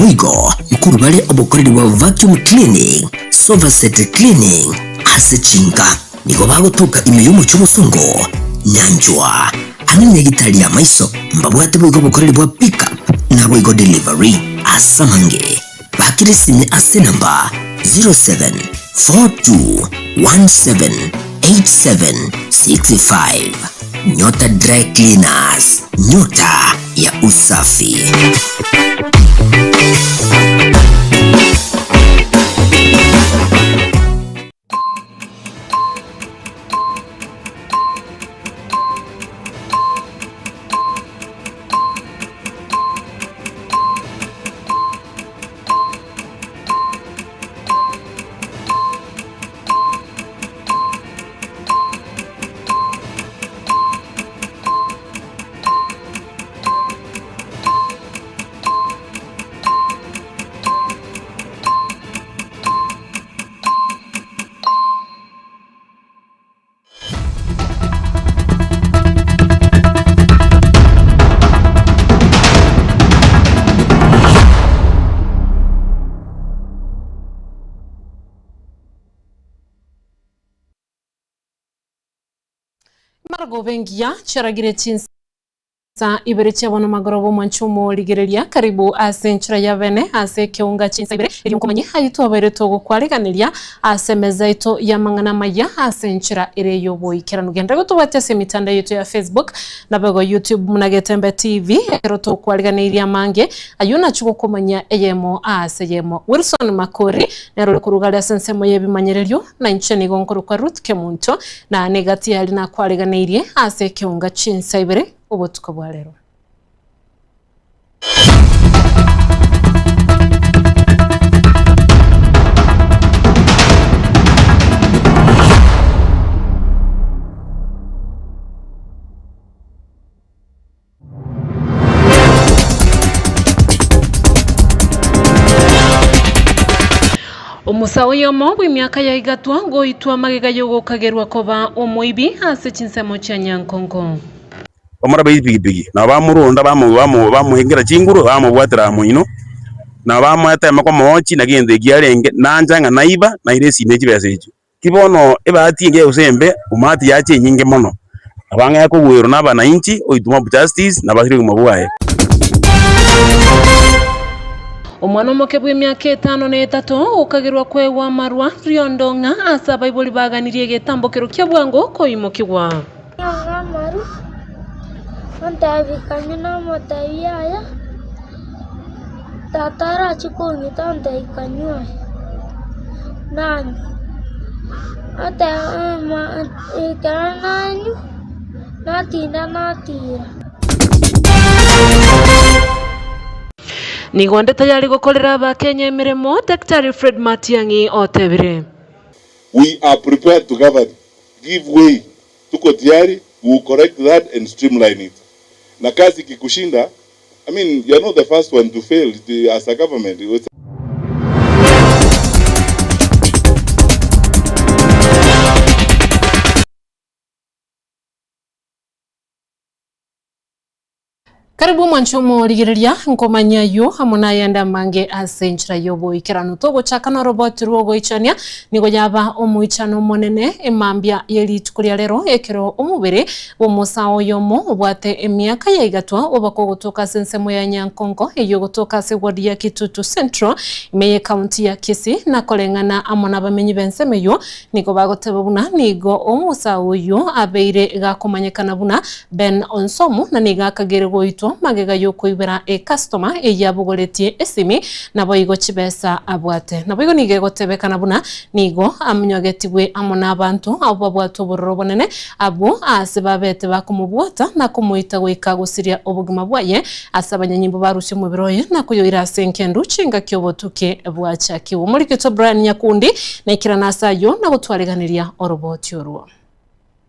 Naboigo nkorwa bare obokoreri bwa vacuum cleaning, sofa set cleaning ase chinka. Nigo bagotoka ime y'omochie obosongo, nyanchwa, ang'e negitari y'amaiso. Mbabwate boigo obokoreri bwa pick up naboigo delivery. Ase amange, bakire esime ase enamba 0742178765. Nyota Dry Cleaners, nyota ya usafi. Marogoba engiya chiaragire chinsa ibere chia bono magoroba omwanche omorigereria karibu ase enchera ya bene ase ekeunga chinsa ibere erio nkomanye ayio twabaire togokwariganeria ase emeza yaito y'amang'ana amaya ase enchera ere y'oboikeranu. Genda gotobwatia ase emitandao yaito ya Facebook naboigo YouTube buna Getembe TV ekero tokwariganeirie amange ayio nachio gokomanyia eyemo ase eyemo. Wilson Makori nere ore koruga aria ase ensemo y'ebimanyererio na inche nigo nkorokwa Ruth Kemunto na negati yaria nakwariganeirie ase ekeunga chinsa ibere obotuko bwa rero. Omosae oyomo bw'emiaka ya igatwa goitwa magega y'ogokagerwa koba omoibi ase chinsemo chia Nyankongo. Bamura b'epigipigi nabo bamoronda bamoengera chinguru, bamobwatera amoino, nabo bamoetema komochia naki egento ekio arenge, nancha ng'a naiba, naira esimi ne chibesa echio. Ki bono ebahati engiya gose embe, omahati yacha enyinge mono, nabo ang'e kogwerwa na abanainchi, oitwa mob justice, na basire obogima bwaye. Omwana omoke bw'emiaka etano na etato okagerwa koegwa amarwa riondo ng'a ase abaibori baganirie egetambokero kia bwango koimokigwa. Nywa amaru, ontebie kanywe nomotebie yaya, tata arachie kong'ita ontebie kanywe aya, nanywa. Oteba ma ekero nanywa, natinda natira. Nigo nde tayari gokorera Abakenya emeremo, Daktari Fred Matiang'i otebire. We are prepared to govern, give way Tuko tayari, we will correct that and streamline it. Na kazi ikikushinda, I mean, you are not the first one to fail as a government. It's Karibu mwanche omorigereria, nkomanya ayio amo nayande amange ase enchera y'oboikeranu. Togochaka noroboti rw'ogoichania, nigo yaba omoichano omonene emambia ye rituko ria rero ekero omobere bw'omosae oyomo obwate emiaka ya igatwa obaka ogotoka ase ensemo ya Nyankongo eyio ogotoka ase ward ya Kitutu Central ime y'ecounty ya Kisii na koreng'ana amo nabamenyi b'ensemo eyio Nigo bagoteba buna nigo omosae oyio abeire gakomanyekana buna Ben Onsomu na nigo akagere goitwa magega y'okoibera ekastoma eyio abogoretie esimi naboigo chibesa abwate. Naboigo nigo egotebekana buna nigo amonyogetigwe amo nabanto abwo babwate obororo obonene abwo aase babete bakomobwata na komoita goika gosiria obogima bwaye ase abanyanyimbo barusia omobere oye na koyoira ase engendu chingaki obotuki bwachakigwe. Omorikito Brian Nyakundi Naikerana ase ayio na gotwariganiria oroboti orwo.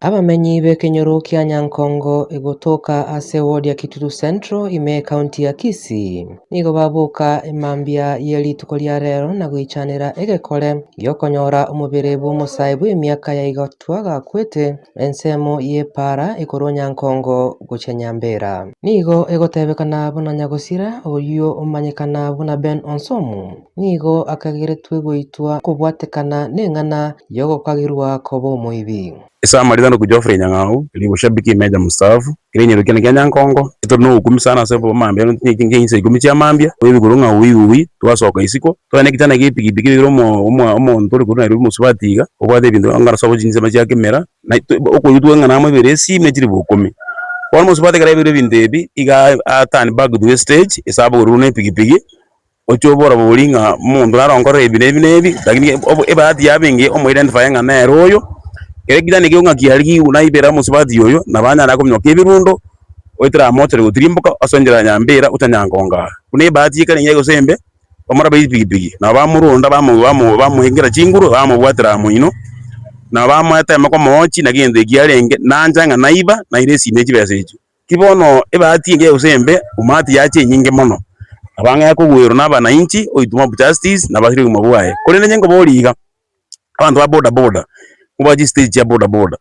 Abamenyi b'ekenyoro kia Nyankongo egotoka ase ewodi ya Kitutu Central ime ekaunti ya Kisii nigo baboka emambia ye rituko ria rero na goichanera egekore giokonyora omobere bw'omosae bw'emiaka ya igatwa gakwete ensemo y'epaara ekorwa Nyankongo gochia Nyambera. Nigo egotebekana buna nyagosira oyio omanyekana buna Ben Onsomu nigo akageretwe goitwa kobwatekana neng'ana y'ogokagerwa koba omoibi. Ase amaritano korwa Geoffrey Nyang'au, erio goshabiki Meja mstaafu, kera enyero kiane kia Nyankongo, tore nogokumia sana ase amambia chinsa ikomi chia mambia, ebigoro ng'a ui ui, twasoka isiko, twagenda ekichana kia epikipiki ekero omonto ore korwa Nairobi omosubati iga, obwate ebinto ang'e ase chinsemo chia kemera, na okoigwa ng'a namoibere esimi ne chilifu ikomi. Bono omosubati ekero aibeire ebinto ebi, iga a turn back to estage ase abogorirwe na epikipiki, Oche oborabori ng'a omonto naro nkorora ebi na ebi na ebi, lakini ebahati yabo engiya omoidentify ng'a nere oyo, ekero ekichani ekio ng'a kiarigigwe naibera omosubati oyo, nabo anyare kominyoka ebirundo, oetera amochore gotirimboka ase enchera ya nyambera gocha nyankongo aa. Buna ebahati ekare engiya gose embe, bamura ba epikipiki, nabo bamorunda bamoengera chinguru, bamobwatera moino, nabo bamoetema komoochi naki egento ekio kiarenge, nancha ng'a naiba, naira esimi ne chibesa echio. Ki bono ebahati engiya gose embe, omahati yacha enyinge mono. Abang'ea kogwerwa na abanainchi, oitwa mob justice, na abasire obogima bwaye. Korende inche nkoboria iga, abanto ba boda boda, mobwate chistage chia boda boda,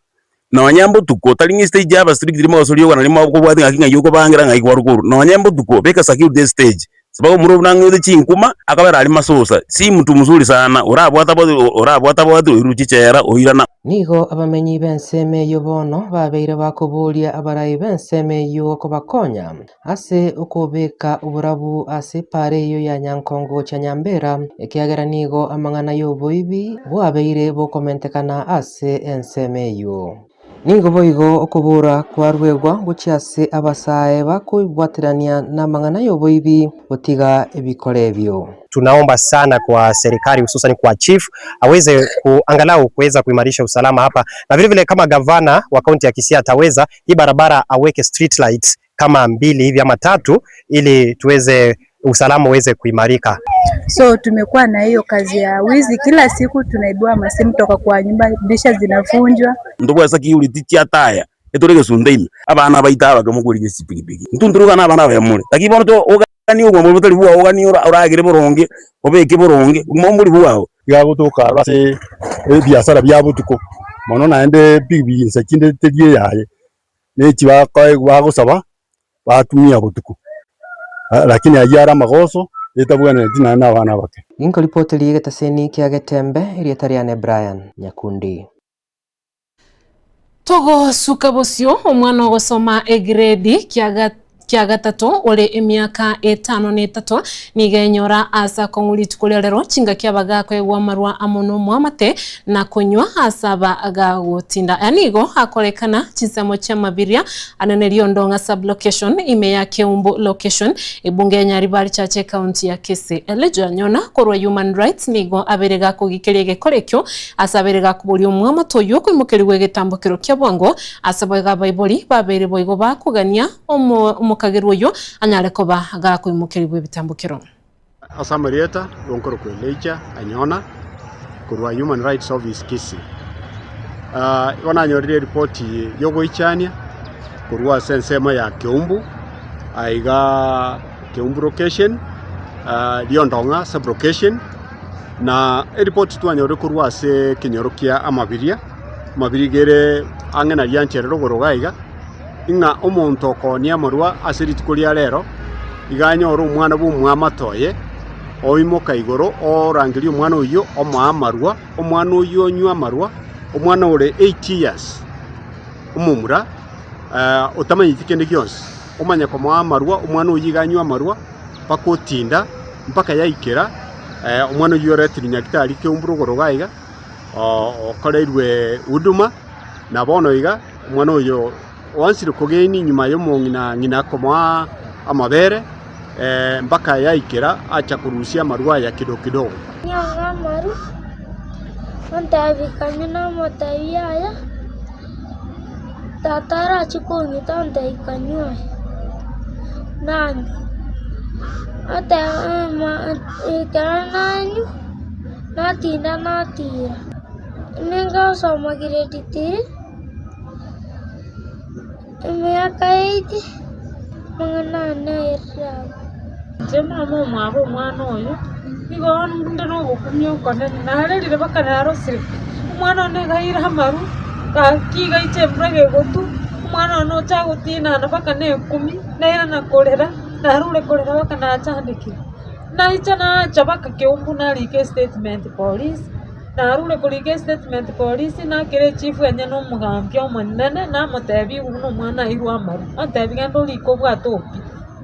nonye mbotuko, tari ng'a estage ya abastrict riria mogosoria ogana riria mokobwati ng'aki ng'ai okobangera ng'ai kwarwa korwa, nonye mbotuko, beka security estage, sababu omorwoti buna ang'ete chinkuma, akabera aria masosa, si mtu mzuri sana, orabwata bwati orabwata bwati oirwe chichela oirana. Nigo abamenyi b'ensemo eyio bono babeire bakoboria abarai b'ensemo eyio kobakonya ase okobeka oborabu ase epaara eyio ya Nyankongo gochia Nyambera, ekiagera nigo amang'ana y'oboibi bwabeire bokomentekana ase ensemo eyio. Nigo boigo okobora kwarwegwa gochia ase abasae bakoibwaterania namang'ana y'oboibi gotiga ebikora ebio. Tunaomba sana kwa serikali hususan kwa chief aweze ku angalau kuweza kuimarisha usalama hapa, na vile vile kama gavana wa kaunti ya Kisii ataweza hii barabara aweke street lights kama mbili hivi ama tatu, ili tuweze usalama uweze kuimarika. So tumekuwa na hiyo kazi ya wizi kila siku, tunaibiwa masimu toka kwa nyumba, dirisha zinavunjwa. Ntobwate security chiataya etore egesunte ime, abana baito abake mokorigia chipikipiki, intwe ntorogana abana abaye more, lakini bono to oganie obogima botari bwao oganie oragere boronge, obeke boronge, obogima mbori bwao. Iga gotoka aro ase ebiasara bia botuko, mono naende epikipiki inse chinde teri eyaye, ne echi bakoegwa bagosaba batumia botuko, lakini ayio are amagoso etabwenereti naende na abana abake. Ninkoripoterie egetaseni kia Getembe, erieta riane Brian Nyakundi. Togosuka bosio omwana ogosoma egredi kia gatato ore emiaka etano na etato nigo enyora ase akong'u rituko ria rero chingaki abagakoegwa amarwa amo nomoamate na konywa ase aba gagotinda. Aya nigo akorekana chinsemo chi'amabiria anene Riondong'a sub-location ime ya Keumbu location ebunge ya Nyaribari Church ecounty ya Kisii. Elijah Anyona korwa Human Rights nigo abeire gakogikeria egekora ekio Ase abeire gakoboria omwamato oyio okoimokerigwa egetambokero kia bwango, ase boigo abaibori babeire boigo bakogania omokagerwa oyio anyare koba gakoimokerigwa ebitambokero. Ase amarieta y'onkorokwa Elijah Anyona korwa Human Rights Office Kisii. Igo nanyorire eripoti y'ogoichania korwa ase ensemo ya Keumbu aiga Keumbu location, Riondong'a sub location. Na eripoti twanyorire korwa ase ekenyoro kia amabiria, amabiria iga ere ang'e na rianchera rogoro iga iga, ng'a omonto okoonia amarwa ase rituko ria rero, iga anyore omwana bw'omwamate oye, oimoka igoro orangerie omwana oyio omoe amarwa, omwana oyio onywe amarwa, omwana ore eight years, omomura otamanyeti kende gionsi, omanye komoa amarwa, omwana oyio iga anywe amarwa mpaka otinda, mpaka yaikera. Omwana oyio oretirwe Nyagitari keumbu rogoro iga iga, okoreirwe huduma, na bono iga omwana oyo oansire kogeni nyuma ya omong'ina ng'ina komoa amabere mpaka yaikera acha korusia amarwa aya kidogo kidogo. Nyang'a amaru, ontebi kanywe namotebi yaya, tata arache kong'ita ontebi kanywe oye, nanywa. Ekero nanywa, natinda natira. Ningosoma grade three. Emiaka eiti, amang'ana ane aerire abwo. Inche mama omwabo omwana oyo, nigo nde nogokumia okonene, narerire mpaka narosire, omwana one iga aire amaru, gaki iga aiche embura gegotwa, omwana one ocha agotinana mpaka na ekumi, nairana korera, narure korera mpaka nachandekire. Naicha nacha mpaka keumbu narika estatement polisi. Narure korika estatement polisi, nakera echifu enye na omogambi omonene, namotebia igwe buna omwana airwe amaru, ontebia genda orike obwate opi,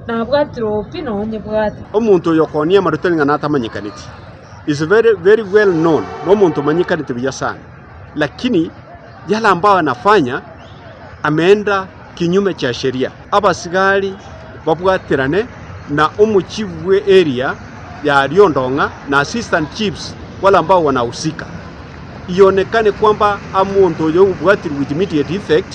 nabwatire opi nonye bwate. Omonto oyo okoonia amaru tari ng'a natamanyekaneti, is very very well known, nomonto omanyekanete buya sana, lakini yale ambayo anafanya ameenda kinyume cha sheria. Abasigari babwaterane na omochifu bwe area ya Riondong'a na assistant chiefs wale ambao wanahusika, ionekane kwamba omonto oyo obwatirwe with immediate effect.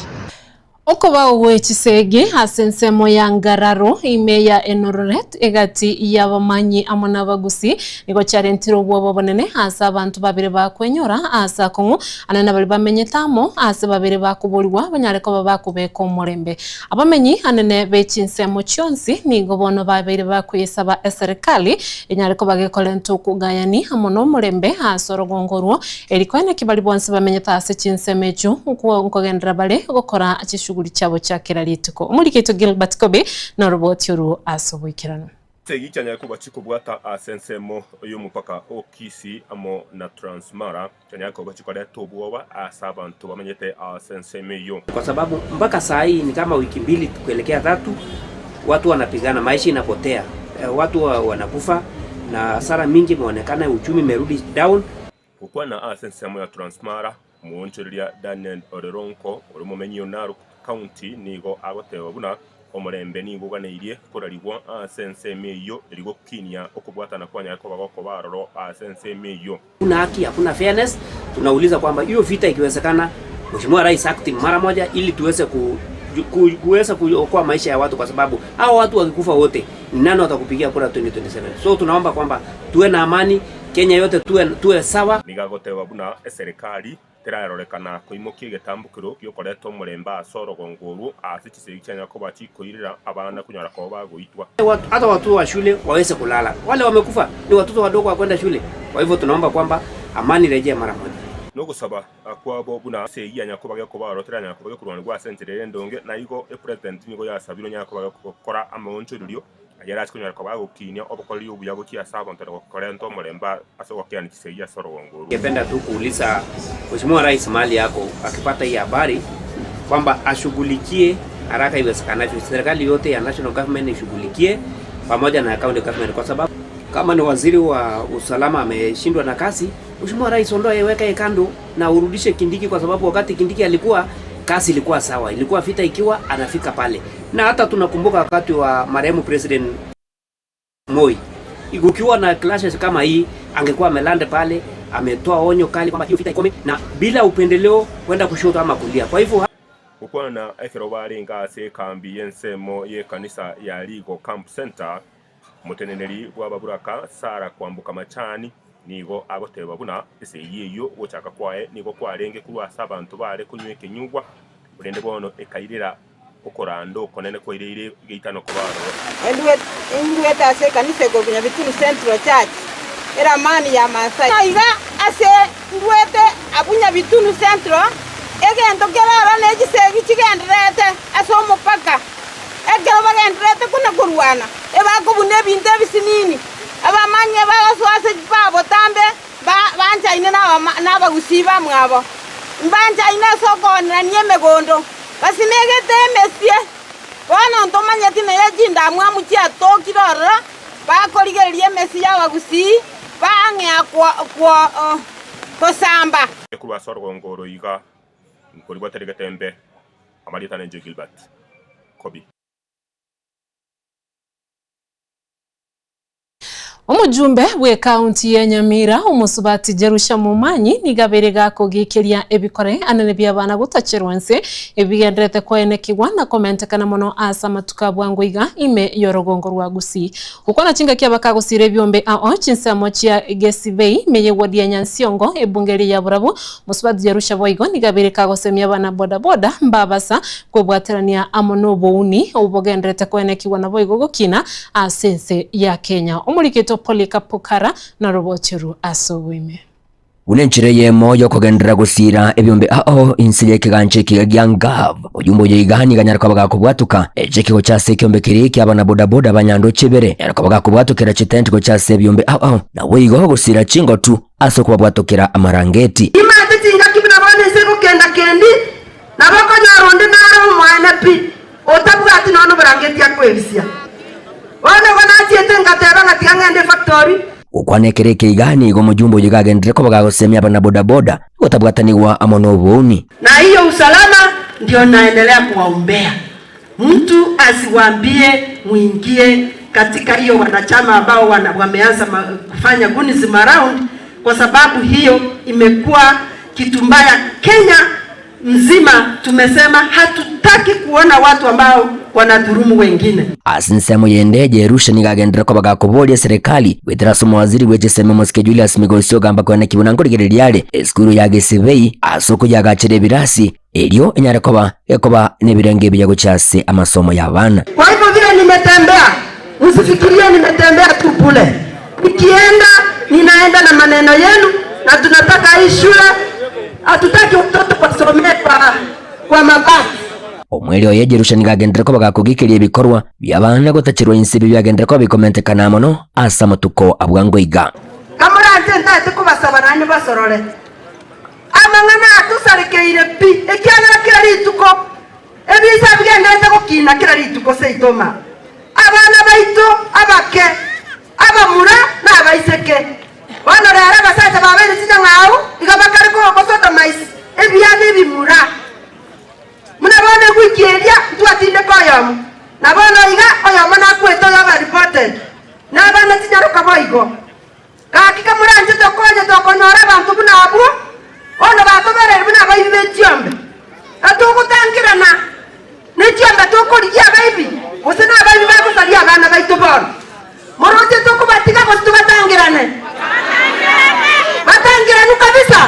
Okobao gwe chisegi ase ensemo ya Ngararo ime ya Enoruret egati y'abamanyi amo n'abagusi nigo chiarentire obwoba obonene ase abanto babere bakwenyora aase akong'u Ane nabaria bamenyete amo aase babere bakoborigwa banyare koba bakobeka omorembe. Abamenyi anene be chinsemo chionsi nigo bono babeire bakoyesaba eserekari enyare koba gekorenta okogayani amo nomorembe aase orogongo orwo, eri koeneki baria bonsi bamenyete aase chinsemo echio nkogenderera bare gokora chishughuli chiabo chia kera rituko. Omoriki oito Gilbert Kobi noroboti orwo ase oboikeranu. Chisegi chianyare koba chikobwata ase ensemo y'omopaka o Kisii amo na Transmara. Chianyare koba chikoreta obwoba ase abanto bamenyete ase ensemo eyio. Kwa sababu mpaka saa hii ni kama wiki mbili kuelekea tatu, watu wanapigana, maisha inapotea, watu wanakufa na hasara mingi imeonekana, uchumi imerudi down. Gokwana ase ensemo ya Transmara, omoonchoreria Daniel Oleronko ore omomenyi o Narok County nigo agoteba buna omorembe nigo oganeirie korarigwa ase ensemo eyio erio gokinia okobwatana kwanyare koba gokoba aroro ase ensemo eyio. Hakuna haki, hakuna fairness. Tunauliza kwamba hiyo vita ikiwezekana, Mheshimiwa Rais acting mara moja ili tuweze ku kuweza kuokoa maisha ya watu, kwa sababu hao watu wakikufa wote, ni nani watakupigia kura 2027? So tunaomba kwamba tuwe na amani Kenya yote, tuwe, tuwe sawa. Nigo agoteba buna eserekari terarorekana koimokia egetambokero gi'okoreta omorembe ase orogongo orwo ase chisegi chianyara koba chikoirera abana konyora koba bagoitwa. Hata watoto wa shule waweze kulala, wale wamekufa ni watoto wadogo wa kwenda shule. Kwa hivyo tunaomba kwamba amani irejee mara moja. Nogosaba kwabo buna esegi yanyara koba gekoba oro teranyara koba gekorwanigwa ase enchera ere endonge, na igo epresident nigo yasabirwe onyare koba gokora amaonchorerio Aye arache konyora koba agokinia obokoreri obuya gochia ase abanto na korenta omorembe ase ogokeania chisegi ase orogongo orwo. Ningependa tu kuuliza Mheshimiwa Rais mahali yako akipata hii habari kwamba ashughulikie haraka iwezekanavyo, serikali yote ya national government ishughulikie pamoja na county government, kwa sababu kama ni waziri wa usalama ameshindwa na kazi, Mheshimiwa Rais ondoa yeye, weka yeye kando na urudishe Kindiki, kwa sababu wakati Kindiki alikuwa kazi ilikuwa sawa, ilikuwa vita ikiwa anafika pale, na hata tunakumbuka wakati wa marehemu President Moi kukiwa na clashes kama hii, angekuwa amelanda pale, ametoa onyo kali kwamba hiyo vita ikome na bila upendeleo kwenda kushoto ama kulia. Kwa hivyo Gokwana ekero barenge ase ekambi y'ensemo y'ekanisa ya Rigo Camp Centre, omoteneneri bw'ababuraka Sarah Kwamboka Machani nigo agoteba buna esegi eyio gochaka kwaye nigo kwarenge korwa ase abanto baare konywa ekenyugwa, korende bono ekairera okoranda okonene kwaireire geitano koba aroro. Indwete ase ekanisa ekorokwa Nyabitunu Central Church, eramani ya Maasai. Aiga ase ndwete abwo Nyabitunu Central, egento kere aroro ne chisegi chigendererete ase omopaka. Ekero bagendererete kona-korwana, ebakobuna ebinto ebisinini, abamanyia bagasoa ase botambe banchaine nabagusii bamwabo, mbanchaine ase okoonerania emegondo, basimegete emesie. Bono ntomanyeti neye chindamwamu chiatokire ororo, bakorigereria emesie y'abagusii, baang'ea gosamba. Korwa ase orogongo oro iga nkoribwate rigetembe, amarieta nenche Gilbert Kobi. Omojumbe bw'ekaunti ya Nyamira, Omosubati Jerusha Momanyi, nigo abeire gakogikeria ebikore anene bi'abana gotacherwa inse, ebi bigendererete koenekigwa na komentekana mono ase amatuko a bwango iga ime y'orogongo rwa Gusii. Gokwana chingaki abakagosira ebiombe ao chinsemo chia Gesibei ime y'ewodi ya Nyansiongo, ebunge eria ya Borabu, Omosubati Jerusha boigo nigo abeire kagosemia abana bodaboda mbabasa kwebwaterania amo nobouni obwo bogendererete koenekigwa naboigo gokina ase ense ya Kenya. Omorikito Polycarp Kara narobocheru ase oboime. Buna enchera eyemo y'okogenderera gosiira ebiombe ao inse y'ekegancha ekiya gia Ngav. Oyomba oyo iga nigo anyare koba gakobwatoka echeki gocha ase ekiombe keria kia abana bodaboda ba Nyandoche ibere, anyare koba gakobwatokera chitenti gocha ase ebiombe ao ao, naboigo gosiira chingotu ase okobabwatokera amarangeti. Timanyete chingaki buna bono inse gokenda-kendi, nabo okonyora onde nare omoene pi, otabwati nonya noborangeti akwebisia. Bono igo nachiete ngateba ng'a tiga ng'ende efactory. Gokwana ekero eke iga nigo omojumbe oyio iga agenderere koba gagosemia abanabodaboda gotabwatanigwa amo nobouni. Na hiyo usalama ndio naendelea kuwaombea, mtu asiwaambie muingie katika hiyo wanachama ambao wana, wameanza ma, kufanya gunism around, kwa sababu hiyo imekuwa kitu mbaya Kenya mzima. Tumesema hatutaki kuona watu ambao wanadhulumu wengine. Ase ensemo yende, Jerusha nigo agenderere koba gakoboria eserekari goetera ase omowaziri bwe chisemi omosike Julius Migosi ogamba koeneki buna nkorigereria are esukuru ya Gesibei ase okoyagachera ebirasi erio enyare koba gekoba nebirengo ebiya gochia ase amasomo y'abana. Kwa hivyo vile nimetembea, msifikirie nimetembea tu bure. Nikienda ninaenda na maneno yenu, na tunataka hii shule, hatutaki watoto wasomee kwa, kwa mabati. Omweri oye Jerusha nigo agenderere koba gakogikeria ebikorwa bi'abana gotacherwa inse ebio biagenderere koba bikomentekana mono ase amatuko a bwango iga. Kamoranche ntaete kobasaba naende basorore amang'ana atosarekeire pi, ekiagera kera rituko ebisa bigendererete gokina kera rituko seito ma abana baito abake, abamura na abaiseke. Bono rero abasacha babeire chinyang'au iga bakare gosodomize ebiana ebimura. Buna bono ewiki eria ntwatindeka oyomo, na bono iga oyomo nakwete oyo oba reported, na abana chinyaroka boigo. Gaki kamoranche tokonye tokonyora abanto buna abwo, bono batobereire buna abaibi be chiombe, na togotangerana ne chiombe tokorigia abaibi, gose nabaibi bagosaria abana baito bono. Moroche tokobatiga gose tobatangerane? Batangeranwe kabisa.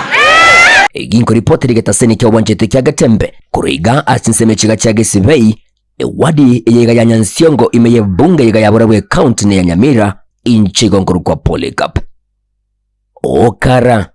Egi nkoripoteri getaseni ki'obwanchete kia Getembe korwa iga ase chinsemo echiga chia Gesibei, ewadi eye iga ya Nyansiongo ime y'ebunge iga ya Borabu ecounty ne ya Nyamira, inche igo nkorokwa Polycarp Okara.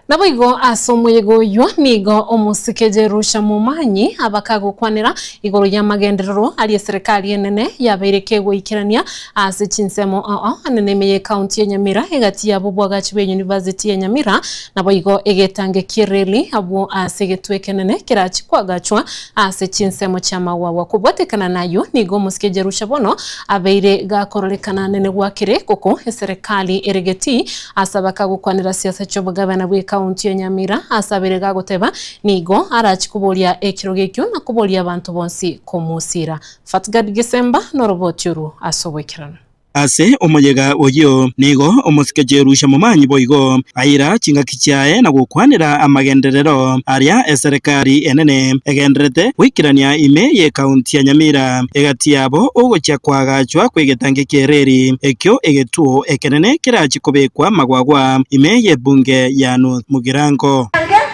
Naboigo ase omoyega oyio nigo omosike Jerusha Momanyi abakagokwanera igoro y'amagenderero aria eserekari enene yabeire kegoikerania ase chinsemo ao anene ime y'ecounty ya Nyamira egati yabo obwagachi bwe University ya Nyamira naboigo egetange ki'ereli abwo ase egetwe ekenene kerachi koagachwa ase chinsemo chi'amagwagwa. Kobwatekana nayio nigo omosike Jerusha bono abeire gakororekana anene gwakire goko eserekari ere getii Ase abakagokwanera siasa chi'obogabana bw'ekaunti ya Nyamira ase abere gagoteba nigo arachi koboria ekerogo ekio na koboria abanto bonsi komosira. Fatgard Gesemba noroboti orwo ase oboikeranu. Ase omoyega oyio nigo omosike Jerusha Momanyi boigo aira chingaki chiaye na gokwanera amagenderero aria eserekari enene egendererete goikerania ime y'ekaunti ya Nyamira egati yabo ogochia koagachwa kw'egetange ki'ereri ekio egetuo ekenene kerachie kobekwa magwagwa ime y'ebunge ya North Mugirango. Egetange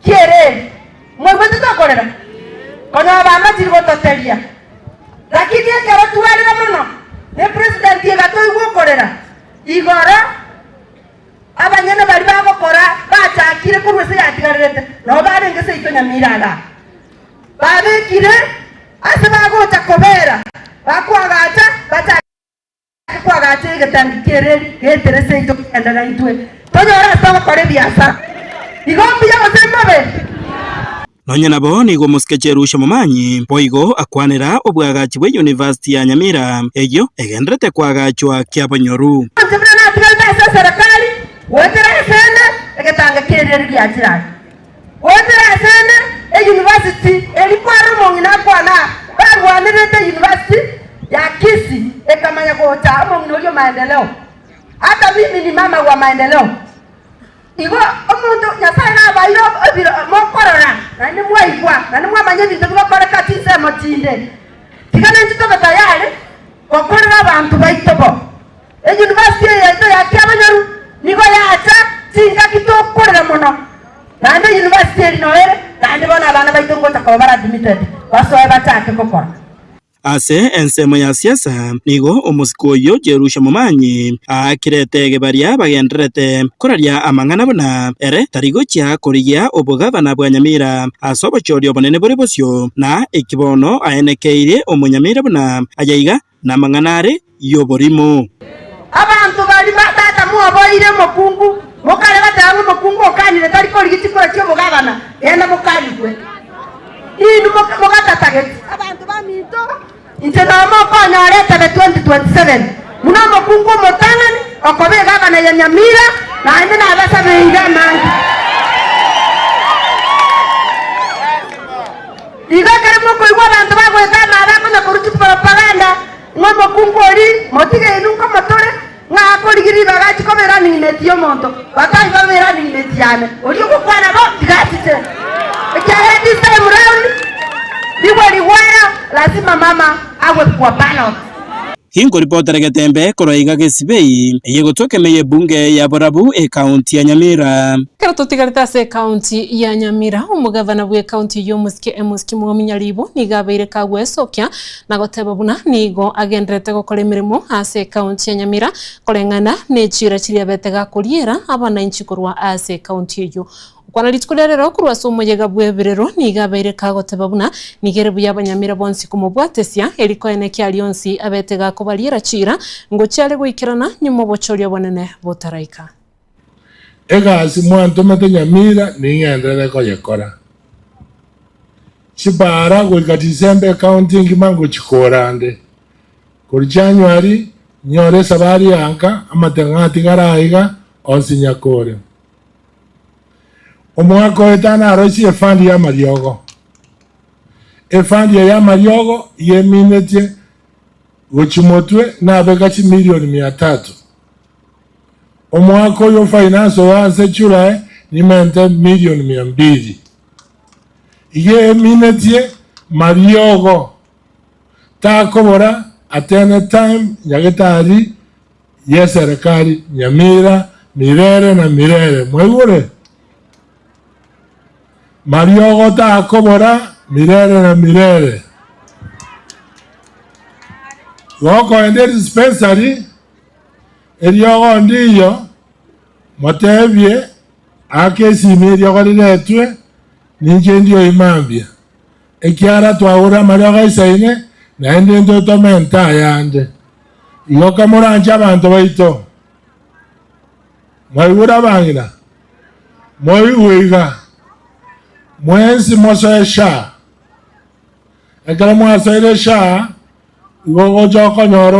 ki'ereri mwaigwete tokorera? Konyora bamachire gototeria. Lakini ekero twarera mono, ne president egatoigwa okorera igoro. Abanyene baria bagokora bachakire korwa ase yatigarerete, nao barenge seito nyamira igaa. Babekire ase bagocha kobera, bakoagacha, bachake koagacha egetangi ki'ereri geetere seito kegende naintwe, tonyore ase togokora ebiasara. Igo mbuya gose mbobe? Nonya nabo nigo omosike Jerusha Momanyi boigo akwanera obwagachi bwe University ya Nyamira eyio egenderete koagachwa kiabonyoru. Inche buna natigarete ase eserekari, goetera asende egetanga ki'ereri giachire aya, goetera asende eyunivasiti eria kware omong'ina akwana aa, barwanerete eyunivasiti. ya Kisii ekamanya gocha omong'ina oria o maendeleo. Hata mimi ni mama wa maendeleo. Igo omonto Nyasae nabaire ebiro mokorora, naende mwaigwa, naende mwamanya ebinto bigokoreka chinsemo chinde. Tiga naintwe tobe tayari gokorera abanto baito bo. Eyunivasiti eye yaito ya Kiabonyoru nigo yacha chingaki tokorera mono, naende eyunivasiti eri noyo ere, naende bono abana baito ngocha koba bare admitted basoe bachake gokora. Ase ensemo ya siasa nigo omosike oyio Jerusha Momanyi aakirete egebaria bagendererete koraria amang'ana buna ere tari gochia korigia obogavana bwa Nyamira ase obochori obonene bore bosio, na eki bono aenekeirie omonyamira buna ayaiga namang'ana are y'oborimo. Abanto baria ba tata mwoboeire omokungu, mokare bateba ng'a omokungu okanire tari korigia chikura chi'obogabana, genda mokarigwe. Inwe mogatatageti. Abanto baminto, inche nomo okonyora etebe 2027 buna omokungu omotang'ani okoba egabana ya Nyamira, naende nabasabeire amange. Igo ekero mokoigwa abanto bagoeta amabe akonya korwa chiporopaganda, ng'a omokungu oria motige inwe nkomotore, ng'a akorigia ribaga achie koba erunning mate y'omonto, batari babe erunning mate yane, oria ogokwana bo, tiga achiche. Ekiagera this time round, rigwe rigwera, lazima mama agwe kwa ballot. Inkoripotera getembe korwa iga Gesibei, eye gotoka ime y'ebunge ya Borabu, ekaunti ya Nyamira. Ekero totigarete ase ekaunti ya Nyamira, omogavana bw'ekaunti eyio omosike Amos Kimwami Nyaribo nigo abeire kagwesokia na goteba buna nigo agendererete gokora emeremo ase ekaunti ya Nyamira koreng'ana nechiira chiria abete gakoriera abanainchi korwa ase ekaunti eyio. Okwana rituko ria rero korwa ase omoyega bw'ebirero nigo abeire kagoteba buna nigo ere buya abanyamira bonsi komobwatesia eri koenekia aria onsi abete gakobariera chiira ngochia are goikerana nyuma obochori obonene botaraika. Egasi mwantomete Nyamira ning'enderere koyekora. Chipara goika December ecounty engima ngochikora nde. Korwa January nyore esabari ya nka amateng'o atigare aiga onsi nyakore. Omwaka oyo tanaroisie efandi y'amariogo. Efandi eye y'amariogo yeminetie gochia motwe nabeka chimilioni mia tatu. Omwaka oyo finance oyo ase July nimente milioni mia mbili. Iga eminetie mariogo takobora at any time nyagetari y'eserekari Nyamira mirere na mirere. Mwaigure? Mariogo takobora mirere na mirere. Gokoenda edispensary eriogo ndiyo motebie ake esimi eriogo riretwe ninche ndio imambia Ekiagera twagure amariogo aisaine, naende intwe tomente ayande. Igo kamoranche abanto baito, mwaigure abang'ina, moigwe iga, mwensi mosoe SHA. Ekero mwasoire SHA, igo ogocha okonyora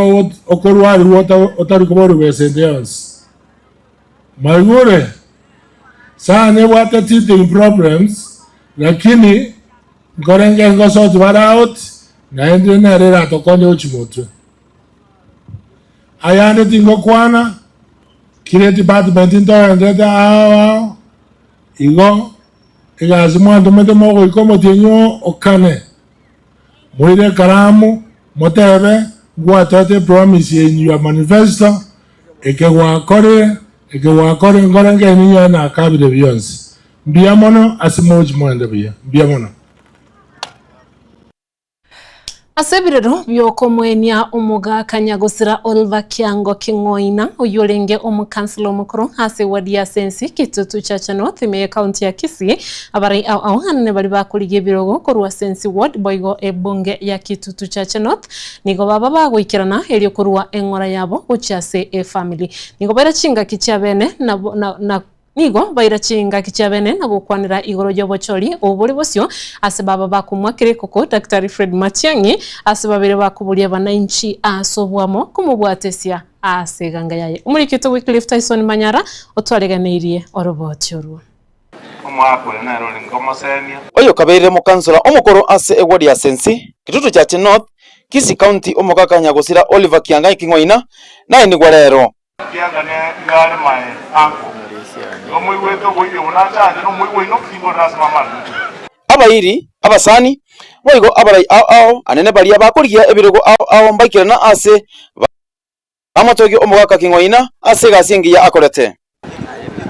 okorwarirwa otari koborigwa esente yonsi. Mwaigure? SHA nebwate teething problems, Lakini nkorenge ngosoti bare out, naende nere eratokonye gochia motwe. Ayande tingokwana, kera edepartment ntogenderete ao ao, igo egasi mwantomete mogoika omotienyi o kane, moire ekaramu motebe ngwatoete epromise in your manifesto, eke gwakorire, eke gwakorire, nkorenge eninye nakabire bionsi. Mbuya mono ase mochi moende buya. Mbuya mono. Ase ebirero bi'okomoenia omogaka nyagosira Oliver Kiango King'oina, oyio orenge omokansela omokoro ase eward ya Sensi, Kitutu Chache North, ime y'ecounty ya Kisii, abarai ao ao anene baria bakorigia ebirogo korwa Sensi Ward boigo ebunge ya Kitutu Chache North nigo baba bagoikerana erio korua eng'ora yabo gochia ase efamiri. Nigo baira chingaki chiabene na na Nigo baira chingaki chiabene na gokwanera igoro y'obochori obo bore bosio ase baba bakomwakera ekoko Daktari Fred Matiang'i ase babere bakoboria abanainchi ase oboamo komobwatesia ase eganga yaye. Omoriki oito Wycliffe Tyson Manyara otwareganeirie oroboti orwo. Omwaka oyo nere orenge omosemia. Oyo kabeire mokansora omokoro ase eward ya Sensi, Kitutu Chache North, Kisii County omogaka nyagosira Oliver Kiangai King'oina naenigwa rero. Kianga nigo are my uncle. Igo moigwete oboibi obo nachanche nomoigwa oino, tingorora ase mama aruete. Abairi, abasani, boigo abarai ao ao anene baria bakorigia ebirogo ao ao mbaikerana ase bamotogie omogaka King'oina ase egasi engiya akorete.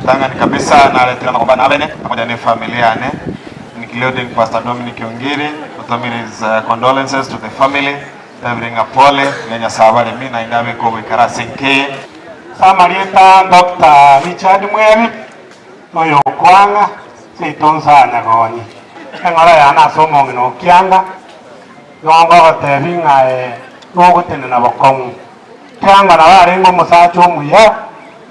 Ritang'ani kabisa naretire amagomba nabene pamoja ne family yane including Pastor Dominic Ongiri otomire his condolences to the family tabire ng'a pole tiga Nyasae abaremi naende abeke ogoikara ase enka eye. Ase amarieta Doctor Richard Mwebi, noyo okoang'a seito nsa Nyagonyi, eng'ora yane ase omong'ina o Kianga, nigo ngogotebi ng'a ee nogotenena bokong'u. Kianga nabo arenge omosacha omuya,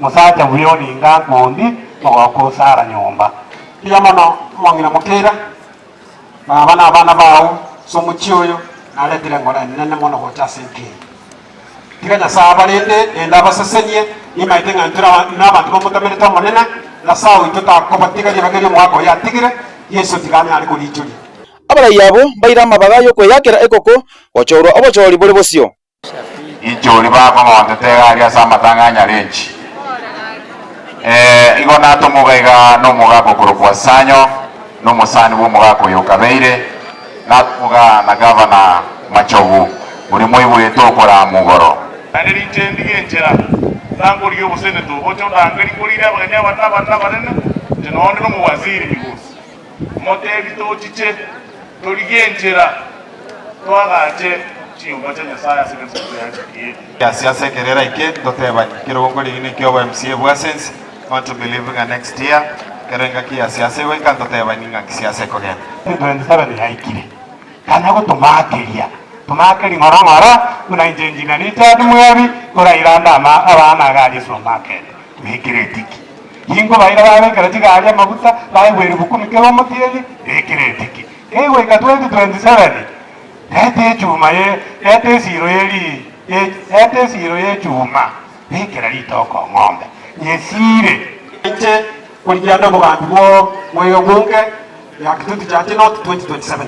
omosacha buya oninga nkondi, mogoko osara nyomba. Mbuya mono omong'ina Mokeira, baba na abana bao ase omochie oyo, naretire engoro enene mono gocha ase enka eye. Tiga Nyasae abarende, naende abasesenie, nimaete ng'a intwe nabanto bamotamerete Omonene, Nyasae oito takobatiga ribaga erio omogaka oye atigire, Yeso tiga anyare koriichoria. Abarai abo mbaire amabaga y'okweyakera ekoko gochorwa obochori bore bosio. Inche oria bakong'ontete iga aria ase amatanga a Nyarenchi. Ee, igo natomoga iga nomogaka okorokwa Sanyo, na omosani bw'omogaka oyo okabeire, natomoga na gavana Machogu, oria moiboete okoraama igoro. Naende ninche ndige enchera, nangorigie oboseneto, oche ondangerie nkorire abageni abanene abanene abanene, inche nonde nomowaziri Migosi. Motebi tochiche, torigie enchera, toagache chinyomba chia Nyasae ase egesusu yachikie. Ase ase ekero eraike ntotebani kerogo nkorigi neki obo MCA bwa sense want to believe ng'a next year kero engaki ya siasa egoika ntotebani ng'aki siasa ekogenda. 2027 yaikire, tanya gotomakeria, tomakeria ng'ora ng'ora buna inche Engineer Richard Mwebi koraira ande ama abana iga aria supermarket bekere etiki. Inkobaira babekera chigari amaguta baegwe elifu kumi kera omotienyi bekere etiki. Kegoika 2027 reta echuma ye reta esiro ye ri ye reta esiro y'echuma bekera ritoko ng'ombe nyesire. Inche korigia ande obogambi bwo mwega bwonge ya Kitutu Chache North 2027.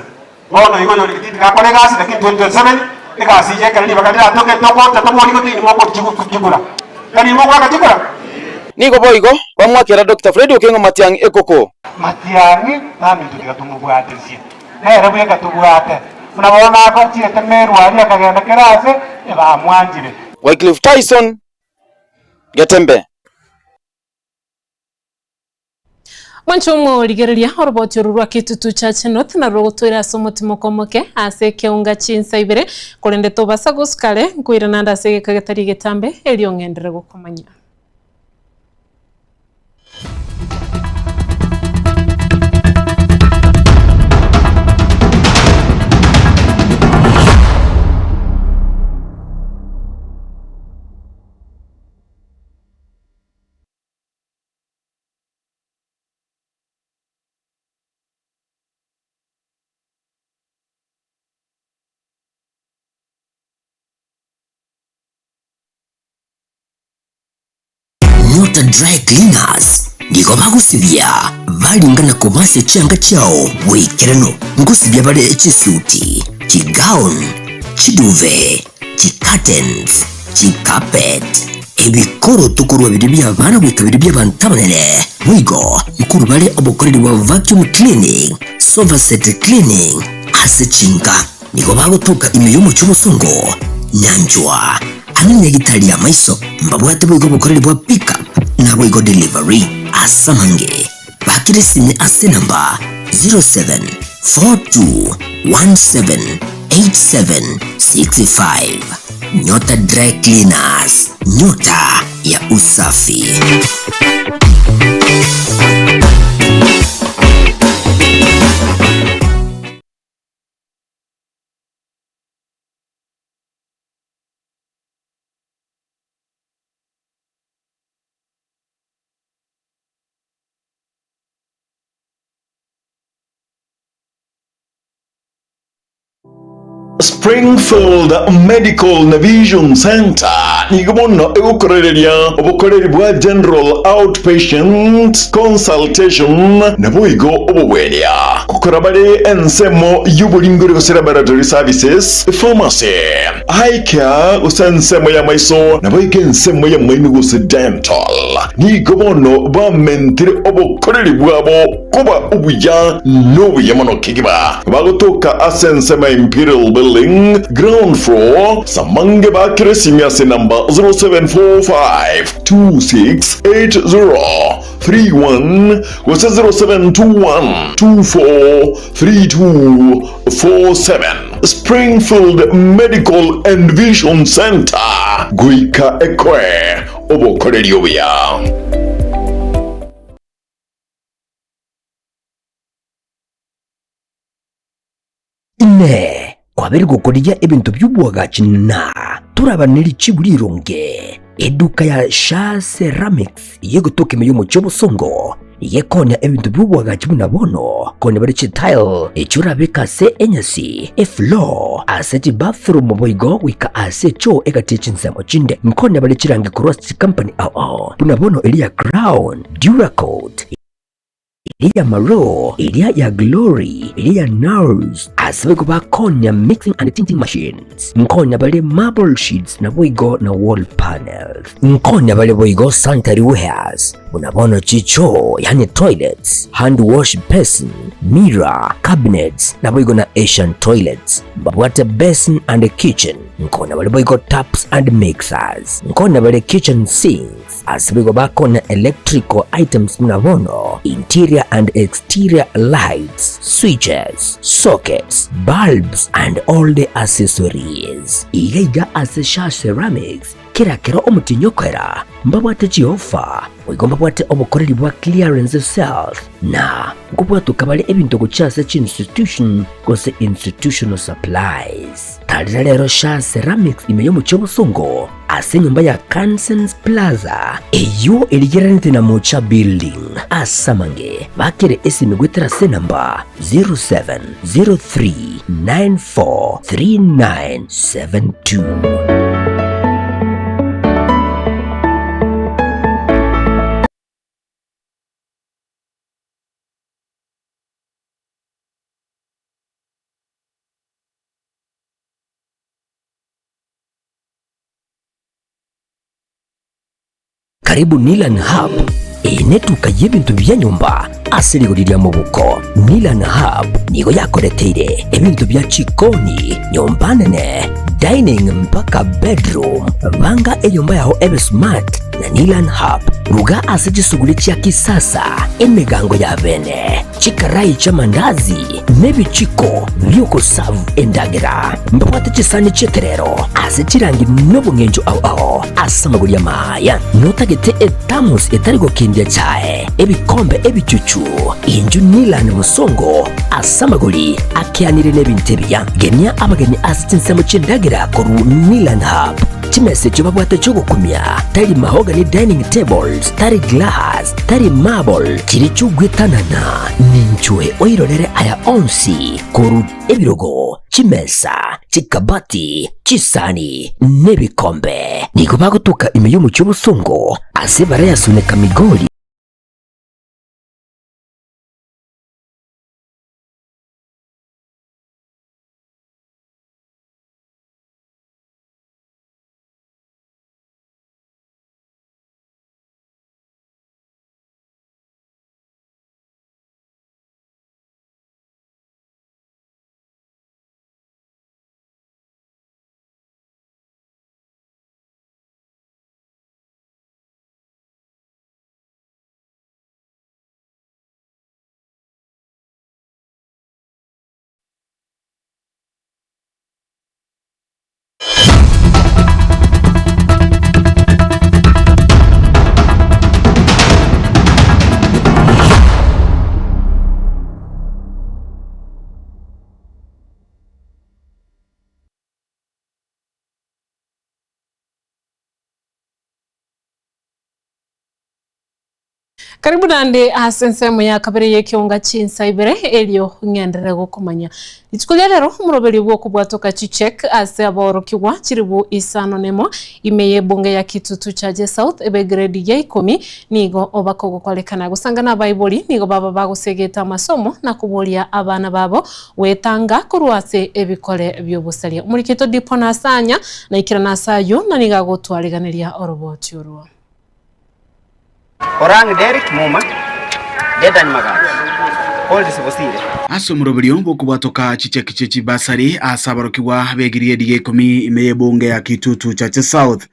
Bono igo oyore Gititi gakora egasi lakini 2027 egasi eye ekero ribaga riratoke togocha tomori gotini mogochigura. Tari mogoaka chikura? Nigo boigo bamwakera Doctor Fred Okengo Matiang'i ekoko. Matiang'i naminto tiga tomobwatesie, nere bweka tobwate. Buna bono agochiete Meru aria akagenda kera aase, ebamwanchire. Wycliffe Tyson, Getembe. Mwanche omorigereria oroboti oru rwa Kitutu Church North narwo rogotoira ase omotimoko omoke ase ekeunga chinsa ibere, korende tobasa gosuka are nkoirana ande ase egeka getari egetambe erio ng'enderere gokomanya. Nyota Dry Cleaners nigo bagosibia baringa na kobasia chianga chiao boikeranu. Ngosibia bare chisuti, chigown, chiduve, chicurtains, chicarpet, ebikoroto korwa biria bi'abana goika biria bi'abanto abanene. Boigo nkorwa bare obokoreri bwa vacuum cleaning, sofa set cleaning ase chinka. Nigo bagotoka ime y'omochie obosongo, nyanchwa, ang'e nyagitari y'amaiso. Mbabwate boigo obokoreri bwa pick up naboigo delivery. Ase amange, bakire esimi ase enamba 0742178765. Nyota Dry Cleaners, nyota ya usafi. Springfield Medical na Vision Centre nigo bono egokorereria obokoreri bwa General Outpatient Consultation naboigo obobwenia. Gokora bare ensemo y'oboringori gose laboratory services, pharmacy, eye care gose ensemo y'amaiso naboigo ensemo y'amaino gose dental. Nigo bono bamentire obokoreri bwabo koba obuya nobuya mono kegima. Bagotoka ase ensemo ya Imperial Building, ground floor, Samange bakire esimi ase enamba 0745 2680 31 gose 0721 24 3247 Springfield Medical and Vision Centre goika ekoe obokoreri obuya. Inee! Kwabeire gokorigia ebinto bi'obwagachi na toraba ne richibu rironge? Eduka ya Shaa Ceramics y'egotoka ime y'omochie obosongo nigo ekoonia ebinto bi'obwagachi buna bono konya bare chitile echio orabeke ase enyasi, efloor, ase chibathroom boigo goika ase echoo egati ye chinsemo chinde. Nkonya bare chirangi korwa ase chikampani ao ao buna bono eria ya Crown, Duracoat, eria ya Maroo, eria ya Glory, eria ya Nars, ase boigo bakonya mixing and tinting machines, nkonya bare marble sheets naboigo na wall panels. Nkonya bare boigo sanitary wares, buna bono chichoo yaani toilets, hand wash basin, mirror, cabinets, naboigo na Asian toilets. Mbabwate basin and kitchen, nkonya bare boigo taps and mixers, nkonya bare kitchen sinks, Ase boigo bakona electrical items buna bono interior and exterior lights, switches, sockets, bulbs and all the accessories. Iga iga ase Shaa Ceramics kera kero omotienyi okoera mbabwate chiofa boigo mbabwate obokoreri bwa clearance sales na nkobwatoka bare ebinto gochia ase chinstitution gose institutional supplies. Tarera rero Shaa Ceramics ime y'omochie obosongo ase enyomba ya Kansens Plaza, eyio erigereranete na Mocha Building. Ase amange, bakere esimi goetera ase enamba 0703943972. Karibu Nilan Hub, eye netuka y'ebinto bia nyomba ase rigori ria mobuko. Nilan Hub nigo yakoreteire ebinto bia chikoni, nyomba nene, dining mpaka bedroom. Banga enyomba yao ebe smart na Nilan Hub. Ruga ase chisuguri chia kisasa, emegango ya bene, chikarai chi'amandazi, nebichiko bi'ogosavu endagera. Mbabwate chisani chi'ekerero ase chirangi nobong'encho ao ao ase amagori amaya. Notagete ethermos etari gokendia chae, ebikombe ebichuchu, inchu Nilan bosongo ase amagori akeanire nebinto ebiya. Genia abageni ase chinsemo chi'endagera korwa Nilan Hub. Chimesa echio babwate chi'ogokumia, tari mahogany dining tables, tari glass, tari marble, chiria chi'ogwetanana. Ninchwe oirorere aya onsi korwa ebirogo, chimesa, chikabati, chisani, nebikombe. Nigo bagotoka ime y'omochie obosongo ase barayasuneka Migori. Karibu naende ase ensemo ya kabere y'ekeonga chinsa ibere, erio ng'enderere gokomanya. Rituko ria rero omoroberio bw'okobwatoka chicheque ase aborokigwa chilifu isano nemo ime y'ebunge ya Kitutu Chache South ebe grade ya ikomi nigo obakogokorekana. Gosangana abaibori nigo baba bagosegeta amasomo na koboria abana babo gwetanga korwa ase ebikore bi'obosaria. Omorikito Dipo Nasanya naikerana ase ayio na nigo agotwariganeria oroboti orwo. Orang Derrick Muma, Dedan Magacha, Oldis Bosire. Ase omoroberio bw'okobwatoka chicheki chie chibasari ase aborokigwa b'egiriedi ya ikomi ime y'ebunge ya Kitutu Chache South.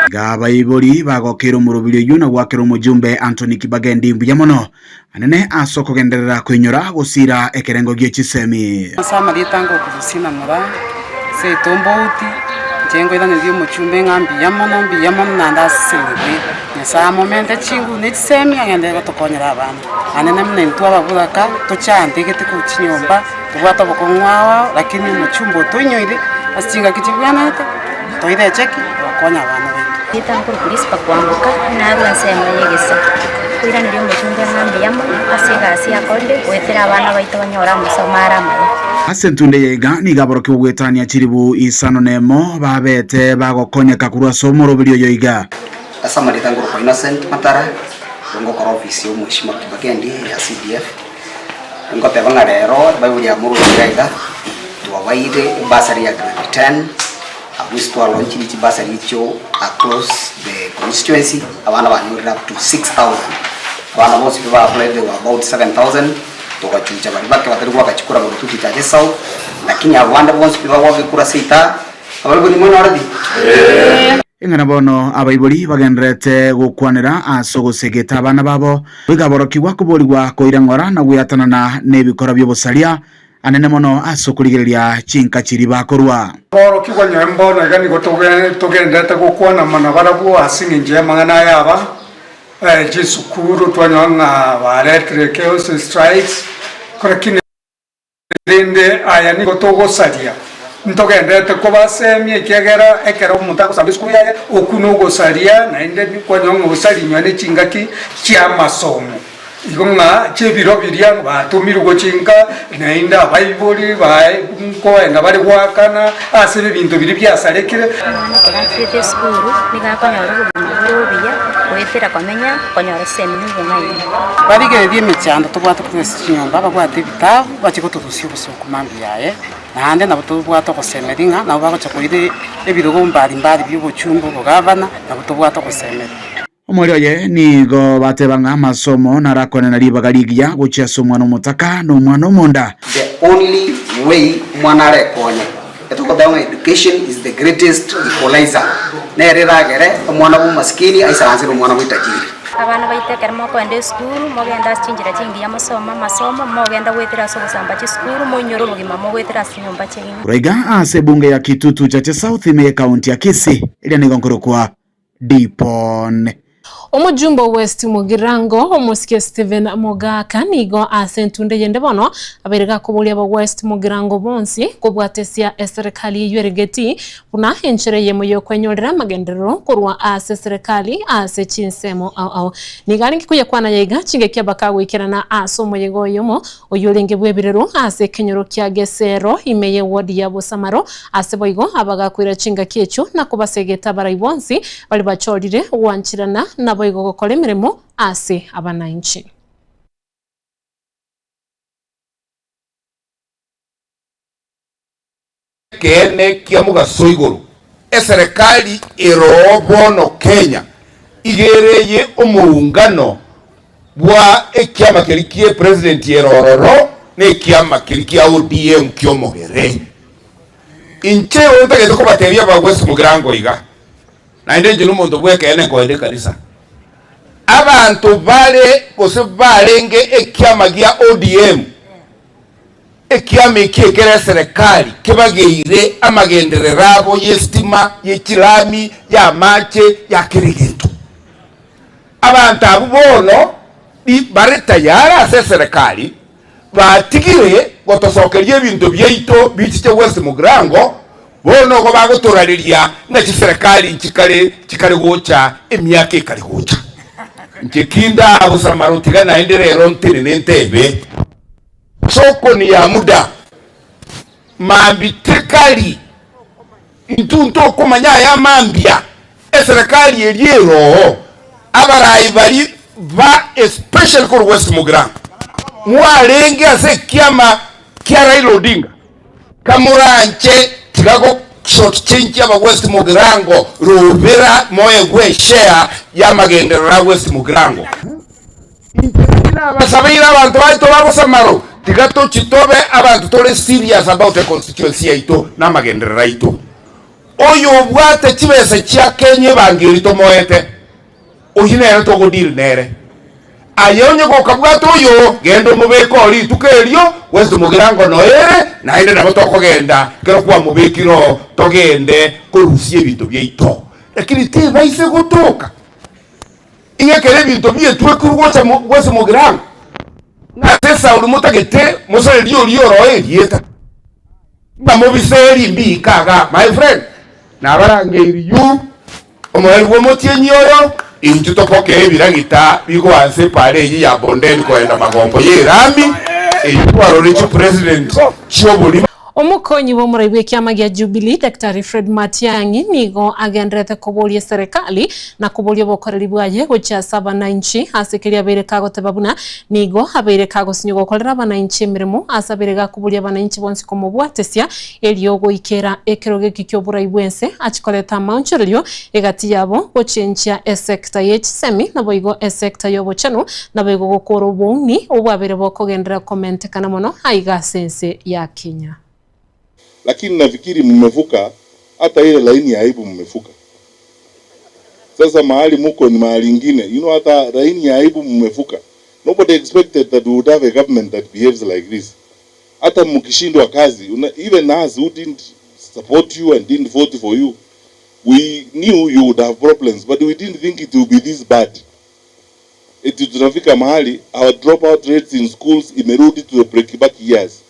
Iga abaibori bagokeire omoroberio oyio na goakera omojumbe Anthony Kibagendi mbuya mono anene ase okogenderera koinyora gosira ekerengo gie chisemi. Ase amarieta ngokurusia na moraa, seito mbouti, inche nkoiraneria omochumbe ng'a mbuya mono, mbuya mono naende asesenigwe. Nyasae amomente chinguru na chisemi agenderere gotokonyera abana. Naende buna intwe ababuraka tochandegete korwa chinyomba, tobwate obokong'u ao ao, lakini omochumbe otoinyoire ase chingaki chibwenerete, toire echeki togakonya abana baito. Erieta nkorokwa Rispa kwamboka, narwe ensemo y'egesa. Nkoiraneria omochumbe ng'a mbuya mono ase egasi akorire goetera abana baito banyore amasomo are amaya. Ase entunde eye iga nigo aborokigwa goetania chilifu isano nemo babete bagokonyeka korwa ase omoroberi oyo iga. Ase amarieta nkorokwa Innocent Matara, ngokora ofisi ya omweshimiwa Kibagendi ya CDF, ngoteba ng'a rero ebible ya morwire iga iga, twabaire ebursary ya grade ten, Abwo ase twalaunchire chibasari echio across the constituency, abana banyorire up to 6000. Abana bonsi pi ba applied they were about 7000, togachucha baria bake batari goaka chikura korwa Tutu Chache South, lakini abwo bande bonsi pi bagoaka ekura ase itaa, abaribori nimwenyoreti? Eng'ana bono abaibori bagendererete gokwanera ase ogosegeta abana babo, goika aborokigwa koborigwa koira ng'ora na gweatanana nebikora bi'obosaria, Anene mono ase okorigereria chinka chiria bakorua. Aborokigwa nyowe mbono iga nigo togenderete gokwana amo nabarabwo ase engencho y'amang'ana aya aba, chisukuru twanyora ng'a baretire chaos strikes, lakini rende aya nigo togosaria, ntogenderete kobasemia ekiagera ekero omonto agosamba esukuru yaye, okwo nogosaria naende kwanyora ng'a osaria nonye ne chingaki chi'amasomo. Igo ng'a chibiro biria batomirwe gochia inka, naende abaibori baye nkoenda bare goakana ase ebinto biria biasarekire. Omwana ekero achiete esukuru nigo akonyora obogima bore obuya goetera komenya konyora chisemi na obong'aini. Barigererie emechando tobwate korwa ase chinyomba, babwate ebitabu bachie gotorusia obosoku mambia aye, naende nabo tobwate ogosemeria ng'a nabo bagocha koira ebirogo mbari mbari bia obochumbe obogavana, nabo tobwate ogosemeria. Omoerio oye nigo bateba ng'a amasomo narakwane na ribaga rigiya gochia ase omwana omotaka na omwana omonda. The only way omwana arekonye, etogoteba ng'a education is the greatest equalizer, nere eragere omwana bwa omomasikini aisaranse na omwana bwa etajiri. Abana baito ekero mokoenda esukuru, mogende ase chinchera chingiya mosome amasomo, mogenda goetera ase ogosamba chisukuru, moinyore obogima mogoetera ase chinyomba chiaino. Korwa iga ase ebunge ya Kitutu Chache South ime y'ekaunti ya Kisii, eria nigo nkorokwa Dipon. Omojumbe o West Mugirango, omosike Stephen Mogaka nigo ase entunde eyende bono abeire gakoboria aba West Mugirango bonsi kobwatesia eserekari eyio eregeti buna enchera eyemo yokwenyorera amagenderero korwa ase eserekari ase chinsemo ao ao. Nigo arenge koyekwana yaiga chingaki abakagoikerana ase omoyega oyomo Oyio orenge bw'ebirero ase ekenyoro kia Gesero, ime y'ewodi ya Bosamaro. Ase boigo abagakoira chingaki echio na kobasegeta abarai bonsi baria bachorire gwancherana naboigo gokora emeremo ase abanainchi. Ekeene kia mogaso igoro, eserekari eroo bono Kenya iga ere eye omoungano bwa ekiama keria kie president ere ororo na ekiama keria kia ODM kiomogere. Inche igo ntagete kobatebia aba West Mugirango iga, naende inche nomonto bwekeene nkoenda ekanisa. Abanto bare gose barenge ekiama gia ODM Ekiama eki ekere eserekari kebageire amagenderero abo y'esitima, ye chilami, y'amache, ya kera egento. Abanto abwo bono bare tayari ase eserekari, batigire gotosokeria ebinto biaito bichiche West Mugirango, bono igo bagotorareria ng'a chiserekari nchikare chikare gocha emiaka ekare gocha. Inche kindaa bosamaro tiga naende rero ntenene ntebe, Soko ni ya muda, mambi tekari, intwe ntokomanya aya mambia, eserekari eria eroo, abarai baria ba especially korwa West Mugirango, mwarenge ase ekiama kia Raila Odinga, Kamoranche tiga go short change aba West Mugirango rubera moegwe eshare yamagenderero a West Mugirango. Inche naki nabasabeire abanto baito ba Bosamaro tiga tochi tobe abanto tore serious about econstituency yaito na amagenderero aito. Oyo obwate chibesa chia Kenya ebangeri tomoete. Oyio nere togo deal nere. Aye onye gokabwata oyo, genda omobeke oo rituko erio, gose mogirango noere, naende nabo tokogenda ekero kwamobekire oo, togende korusia ebinto biaito. Lakini tibaise gotoka, ing'a ekero ebinto bietwekirwe gocha mo gose mogirango, ng'a ase esauri motagete mosarerie oria oroe erieta, ng'a mobiseri mbiika igaa, my friend, nabarangeirie you. Omoerio bw'omotienyi oyo, intwe topokee ebiragita bigoansa epaara eyio ya Bondeni koenda magombo y'erami eyio twarorire chipresident chi'oborimo. Omokonyi bw'omorai bw'ekiama gia Jubilee, Daktari Fred Matiang'i nigo agendererete koboria eserekari na koboria obokoreri bwaye gochia ase abanainchi ase keria abeire kagoteba buna nigo abeire kagosinywa gokorera abanainchi emeremo ase abeire gakoboria abanainchi bonsi komobwatesia Erio goikera ekerogo eki ki'oborai bw'ense achie koreta amaonchorerio egati yabo, gochenchia esekta ye chisemi, naboigo esekta y'obochenu, naboigo gokora obouni obwabeire bokogenderera komentekana mono aiga ase ense ya Kenya. Lakini nafikiri mmevuka hata ile laini ya aibu mmevuka. Sasa mahali muko ni mahali ingine. You know hata laini ya aibu mmevuka. Nobody expected that we would have a government that behaves like this. Hata mkishindwa kazi, una, even us who didn't support you and didn't vote for you, we knew you would have problems, but we didn't think it would be this bad. Eti tunafika mahali our dropout rates in schools imerudi to the pre-Kibaki years.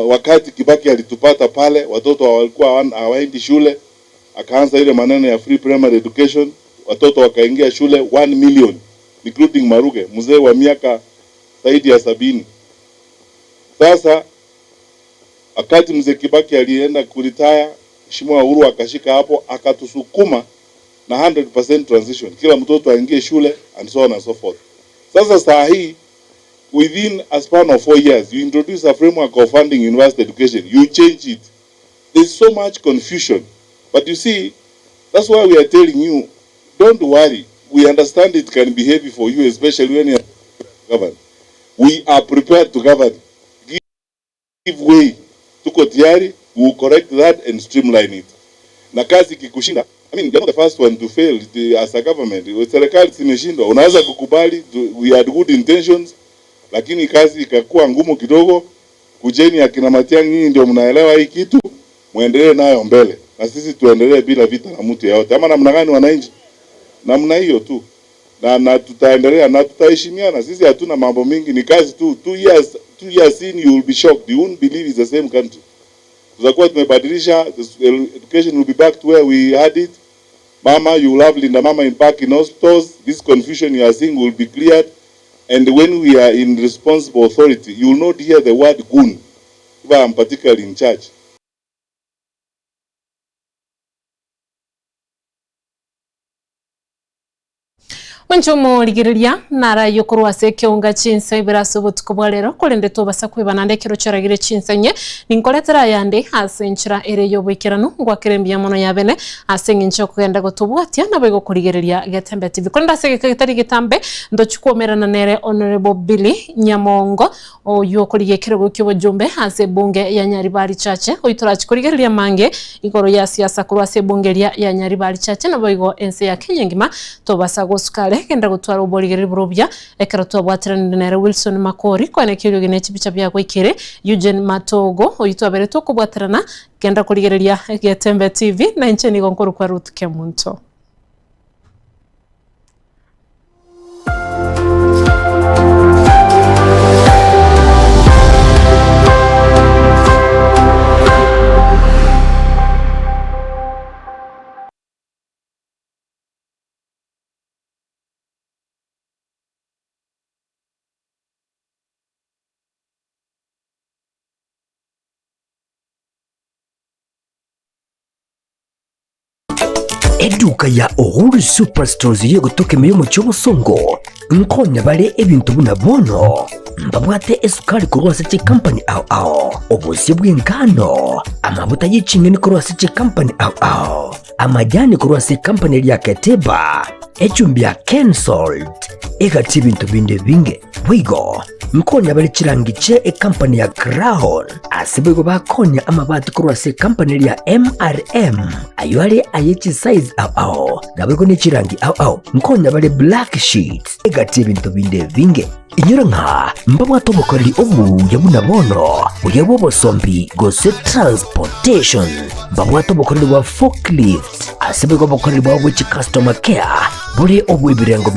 Wakati Kibaki alitupata pale, watoto walikuwa hawaendi shule, akaanza ile maneno ya free primary education, watoto wakaingia shule 1 million including Maruge, mzee wa miaka zaidi ya sabini. Sasa wakati mzee Kibaki alienda kuretire, Mheshimiwa Uhuru akashika hapo akatusukuma na 100% transition, kila mtoto aingie shule and so on and so forth. Sasa saa hii within a span of 4 years you introduce a framework of funding university education, you change it. There's so much confusion. But you see, that's why we are telling you, don't worry. We understand it can be heavy for you, especially when you are governed. We are prepared to govern. Give way. Tuko tayari, we will correct that and streamline it. Na kazi ikikushinda, I mean, you're not the first one to fail the, as a government. Serikali zimeshindwa, unaweza kukubali, we had good intentions, lakini kazi ikakuwa ngumu kidogo. Kujeni akina Matiang'i, nyinyi ndio mnaelewa hii kitu, muendelee nayo mbele, na sisi tuendelee bila vita na mtu yeyote. Ama namna gani, wananchi? Namna hiyo tu na, na tutaendelea na tutaheshimiana. Sisi hatuna mambo mingi, ni kazi tu. 2 years, 2 years in you will be shocked, you won't believe it's the same country. Tutakuwa tumebadilisha, the education will be back to where we had it. Mama, you will have Linda Mama in back in hospitals. This confusion you are seeing will be cleared. And when we are in responsible authority, you will not hear the word goon, if I am particularly in charge. Mwanche omorigereria narayo korwa ase ekeunga chinsa ibere ase obotuko bwa rero korende tobasa kweba naende ekero chiaragire chinsa inye ninkoretera ayande ase enchera ere y'oboikeranu ngwakere mbuya mono yabene ase eng'encho okogenda gotobwatia nabo igokorigereria Getembe TV korende ase egeka getari getambe ntochikwomerana nere Honorable Billy Nyamongo oywo okorigia ekerogo kia obojumbe ase ebunge ya Nyaribari Chache oywo torachi korigereria mange igoro ya siasa korwa ase ebunge eria ya Nyaribari Chache nabo igo ense ya Kenya engima tobasa gosukare genda gotwara oborigereri borobia ekero twabwateranire nere Wilson Makori kwane ekiorio gine chibicha biagoikere Eugene Matogo oywo twaberete okobwaterana genda korigereria Getembe TV na inche nigo nkorokwa Ruth Kemunto. Eduka ya Uhuru Superstores y'ogotoka ime y'omochie obosongo nkonya bare ebinto buna bono mbabwate esukari korwa ase chikampani ao ao, obosie bw'engano, amabuta ye ching'eni korwa ase chikampani ao ao, amajani korwa ase ekampani eria Keteba, echumbi ya Kensalt, egati ebinto binde ebinge. Boigo nkonya bare chirangi chie ekampani ya Crown, ase boigo bakonya amabati korwa ase ekampani eria MRM, ayio are aye chisize ao ao, naboigo ne chirangi ao ao. Nkonya bare black sheets, egati ebinto binde ebinge. Inyora ng'a mbabwate obokoreri obuya buna bono, buya bw'obosombi gose transportation. Mbabwate obokoreri bwa forklift, ase boigo obokoreri bwabo bwe chicustomer care bore obw'ebirengo.